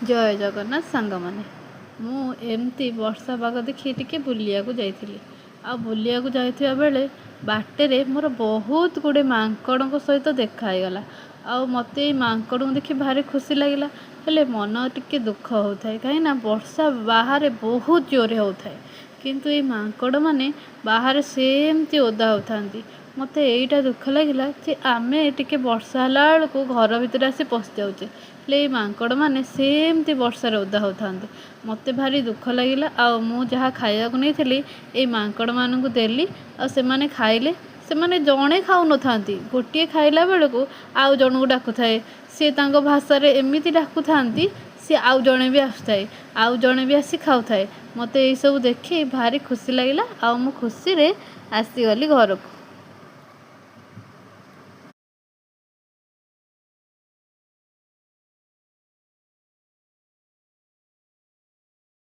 ଜୟ ଜଗନ୍ନାଥ ସାଙ୍ଗମାନେ। ମୁଁ ଏମିତି ବର୍ଷା ପାଗ ଦେଖି ଟିକେ ବୁଲିବାକୁ ଯାଇଥିଲି, ଆଉ ବୁଲିବାକୁ ଯାଇଥିବା ବେଳେ ବାଟରେ ମୋର ବହୁତ ଗୁଡ଼ିଏ ମାଙ୍କଡ଼ଙ୍କ ସହିତ ଦେଖା ହେଇଗଲା। ଆଉ ମୋତେ ଏଇ ମାଙ୍କଡ଼ଙ୍କୁ ଦେଖି ଭାରି ଖୁସି ଲାଗିଲା, ହେଲେ ମନ ଟିକେ ଦୁଃଖ ହେଉଥାଏ, କାହିଁକିନା ବର୍ଷା ବାହାରେ ବହୁତ ଜୋରରେ ହେଉଥାଏ, କିନ୍ତୁ ଏଇ ମାଙ୍କଡ଼ମାନେ ବାହାରେ ସେମିତି ଓଦା ହେଉଥାନ୍ତି। ମୋତେ ଏଇଟା ଦୁଃଖ ଲାଗିଲା ଯେ ଆମେ ଟିକେ ବର୍ଷା ହେଲା ବେଳକୁ ଘର ଭିତରେ ଆସି ପଶିଯାଉଛେ, ହେଲେ ଏଇ ମାଙ୍କଡ଼ମାନେ ସେମିତି ବର୍ଷାରେ ଓଦା ହେଉଥାନ୍ତି। ମୋତେ ଭାରି ଦୁଃଖ ଲାଗିଲା। ଆଉ ମୁଁ ଯାହା ଖାଇବାକୁ ନେଇଥିଲି ଏଇ ମାଙ୍କଡ଼ମାନଙ୍କୁ ଦେଲି, ଆଉ ସେମାନେ ଖାଇଲେ। ସେମାନେ ଜଣେ ଖାଉନଥାନ୍ତି, ଗୋଟିଏ ଖାଇଲା ବେଳକୁ ଆଉ ଜଣକୁ ଡାକୁଥାଏ। ସିଏ ତାଙ୍କ ଭାଷାରେ ଏମିତି ଡାକୁଥାନ୍ତି, ସିଏ ଆଉ ଜଣେ ବି ଆସୁଥାଏ, ଆଉ ଜଣେ ବି ଆସି ଖାଉଥାଏ। ମୋତେ ଏଇସବୁ ଦେଖି ଭାରି ଖୁସି ଲାଗିଲା, ଆଉ ମୁଁ ଖୁସିରେ ଆସିଗଲି ଘରକୁ।